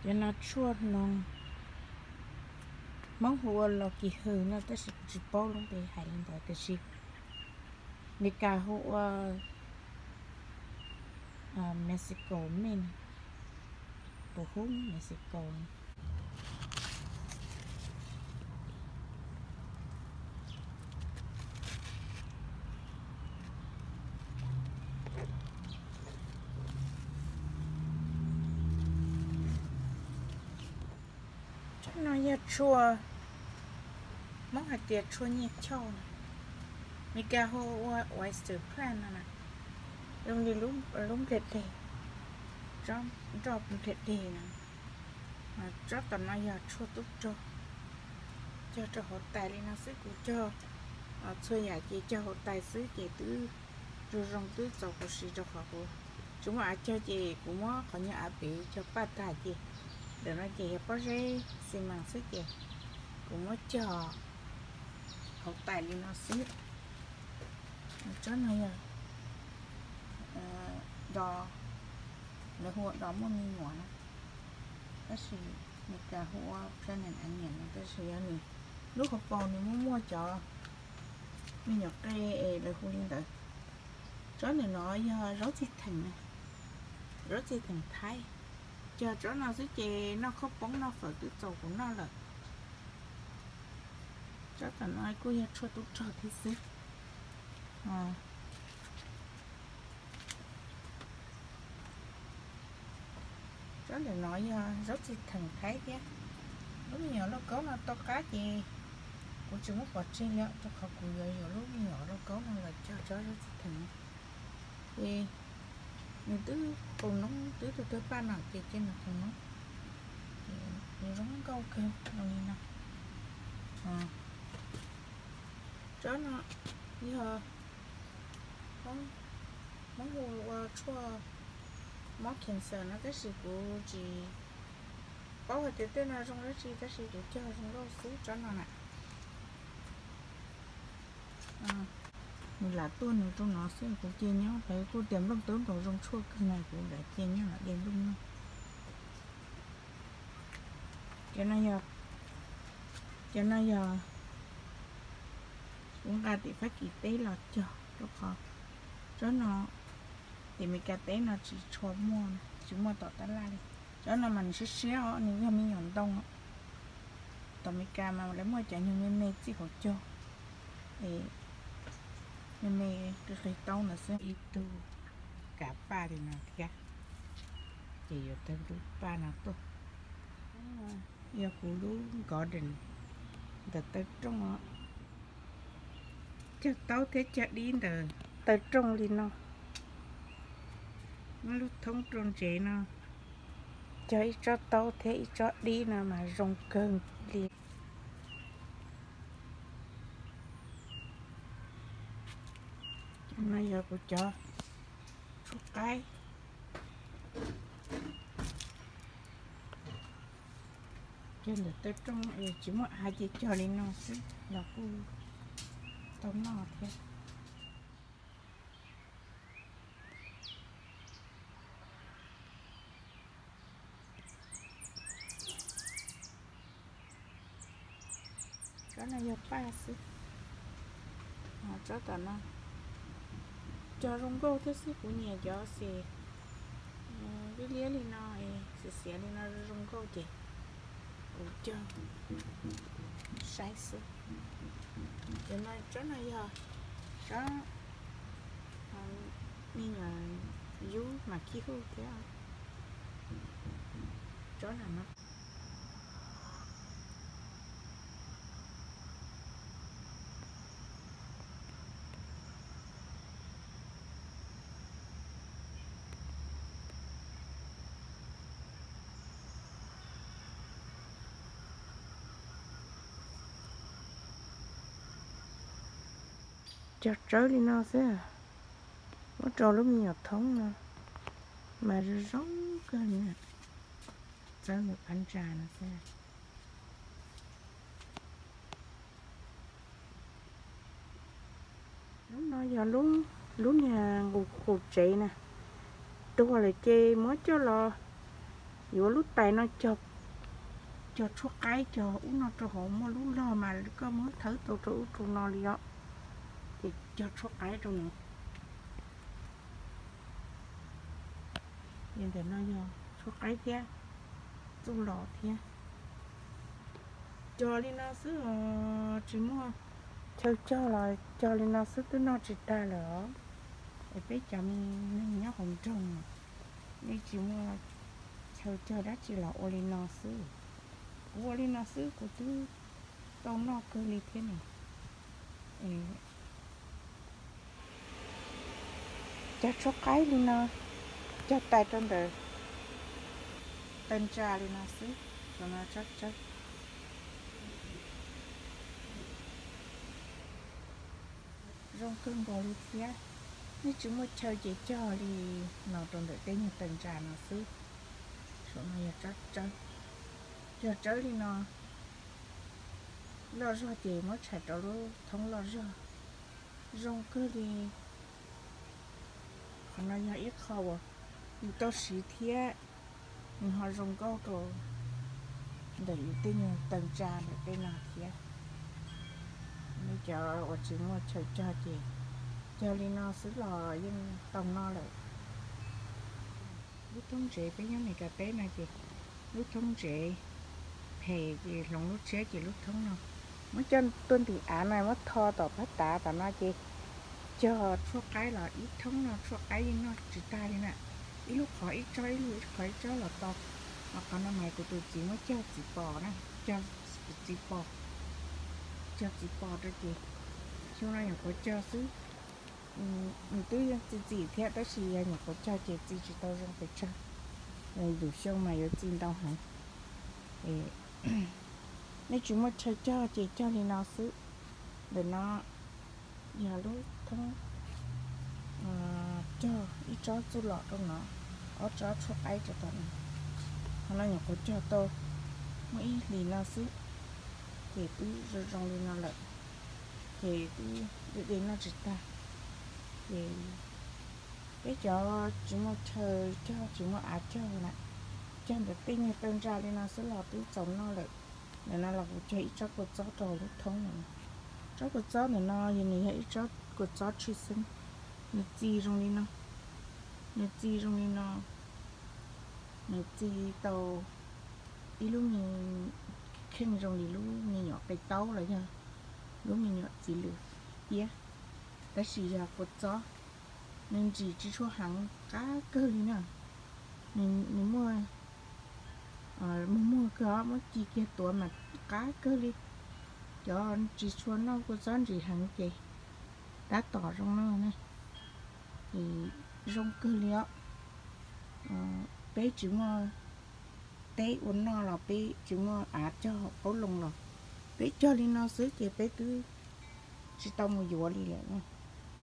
Cov no tshuaj hnoos, Hmoob hu ua los kis hws no tab sis kuv tsis paub lub npe hais li ntawd tiam sis Meskas hu ua Mexico mint, puv hub Mexico. Tsob no yog tshuaj, Hmoob hais tias tshuaj nyiaj choj, Meskas hu ua oyster plant no na, zoo li lub nplej deg, nroj nplej deg no. Tsob tom no yog tshuaj tub rog, cog rau hauv tais li no xwb, kuv cog txhua yam ces cog hauv tais xwb ces twb zoo zoo twb txaus kuv siv rau qhov kuv tsis muaj av cog ces kuv muab qhov nyuag av pem cog paj tag ces ntawm no ces yog pob zeb xi mas xwb ces kuv muab cog hauv tais li no xwb. Tsob no yog do, lawv hu ua do muaj me nyuam na, tab sis Meskas hu ua pregnant onion no tab sis yog nws lub hauv paus nws muaj muaj cov me nyuam qe es lawv hu li ntawd. Tsob ntawm no yog zaub txij theem, zaub txij theem Thaib. Cog tsob no xwb ces noj khaub poob noj fawm twb txaus kuv noj lawm. Tsob tom no kuj yog tshuaj tub rog thiab xwb. Tsob ntawm no yog zaub txij theem Thaib thiab. Lub me nyuam lauj kaub no tau qab ces kuv tsis muab pov tseg li rau qhov kuv yuav yuav lub me nyuam lauj kaub no los cog tsob zaub txij theem no. Ces nws twb qaug noob twb tug tawg paj no ces cia nws qaug noob, ces nws zoo nkauj kawg zoo li no. Tsob no yog Hmoob hu ua tshuaj mob cancer no tab sis kuv tsis paub hais tias tej no zoo dab tsi tab sis kuv cog zoo nkauj xwb tsob no na. Nws lam tuaj nws rau no xwb kuv cia nyob, lawv kuj tias nplooj tub nraug zoo tshuaj kawg na kuv lam cia nyob los de nplooj noj. Cov no yog, cov no yog kuv nqa tim Fab Kis teb los cog rau qhov tsob no tim Meskas teb no tsis tshua muaj, tsis muaj tom tab laj li. Tsob no mas nws siab siab os, nws yog me nyuam ntoo. Tom Meskas mas lawv muaj cov nyuag me me txij hauv caug, me me qig qig taub ntawd xwb. Ib tug kav paj li no thiab, ces yuav tawg lub paj no tuaj. Yog kuv lub garden ntawm taw rooj, cog taub thiab cog dib ntawm taw rooj li no, muab lub thoob rau ntsev no, cog ib tsob taub thiab ib tsob dib no mas zoo kawg li. No yog kuv cov tshuaj qaib. Cog ntawm taw rooj es tsis muaj av ces cog li no xwb los kuj tau noj thiab. Tsob no yog paj xwb. Tsob tom no cog zoo nkauj thiab xwb, kuv nyiam cov xim liab liab li no, xim xiav li no zoo nkauj ces kuv cog saib xwb. Ces no tsob no yog tsob me nyuam yub mas khib huj thiab. Tsob no no cog tsawb li no xwb, muab rau lub me nyuam thoob no mas zoo zoo kawg li, tsawb nws qab ntsa no xwb. Lub no yog lub niag nqus qus tsev na, tuag lawm ces muab coj los Yuav lub tais no cog, cog tshuab qaib, cog ub no rau hauv, muaj lub log mas koj muab thawb tau rau ub rau no li os. Ces cog tshuab qaib rau no. Ntawm no yog tshuab qaib thiab txuj lom thiab. Cog li no xwb os, tsis muaj chaw cog los cog li no xwb twb noj tsis tag lawm os. Es peb cov me neeg nyob hauv nroog, nej tsis muaj chaw cog dab tsi los ua li no xwb. Kuv ua li no xwb kuv twb tau noj kawg li thiab ne. Cog tshuab qaib li no, cog tais rau ntawm taw ntsa li no xwb, no tsob tsawb. Zoo kawg nkaus li thiab. Nej tsis muaj chaw ces cog li no rau ntawm tej nyuag taw ntsa no xwb. Saum no yog tsob tsawb. Cog tsawb li no, loj zog ces muab tshais rau lub thoob loj zog. Zoo kawg li. Qhov no yog ib qho uas yus tau siv thiab nws ho zoo nkauj rau ntawm yus tej nyuag taw ntsa ntawm tej no thiab. Nej cov uas tsis muaj chaw cog ces cog li no xwb los yeej tau noj lawm. Lub thoob ntsev peb nyob Mes Kas teb no ces lub thoob ntsev phem ces hloov lub tshiab ces lub thoob no muab coj tuaj ntim av no muab tho tom phab tav tom no ces cog tshuab qaib los ib thoob no tshuab qaib yeej noj tsis tag li na. Ib lub qhov ib tsob, ib lub qhov ib tsob los tau. Ho qhov no mas kuv tus txiv muab cog txiv pos na, cog txiv pos, cog txiv pos rau ces xyoo no nyuam qhuav cog xwb. Nws twb yeej txi txim thiab tab sis yog nyuam qhuav cog ces txi tsis tau zoo pes tsawg. Lwm xyoo mas yuav txi ntau heev. Nej tsis muaj chaw cog ces cog li no xwb. Ntawm no yog lub thoob cog ib tsob txuj lom rau no, ob tsob tshuab qaib rau tom no. Qhov no nyuam qhuav cog tau muaj ib hlis no xwb, ces twb zoo zoo li no lawm, ces twb de de noj tsis tag. Ces peb cov tsis muaj chaw cog tsis muaj av cog na, cog ntawm tej nyuag taw ntsa li no xwb los twb txaus noj lawm. Ntawm no los kuv cog ib tsob kua txob rau lub thoob no. Tsob kua txob ntawm no nws yog ib tsob kua txob tshwj xeeb, nws txi zoo li no, nws txi zoo li no, nws txi tau ib lub me kheej zoo li lub me nyuam qe taub los yog lub me nyuam txiv lws iab, tab sis yog kua txob, nws ntsim tsis tshua heev, qab kawg li na. Nws muaj, muag muag kawg os, muab ci kiag tuav mas qab kawg li. Cov tsis tshua noj kua txob ntsim heev ces tab tom zoo noj na, zoo kawg li os. Peb tsis muaj teb ua noj los peb tsis muaj av cog hauv qoob loo los peb cog li no xwb ces peb twb tsis tau mus yuav li lawm.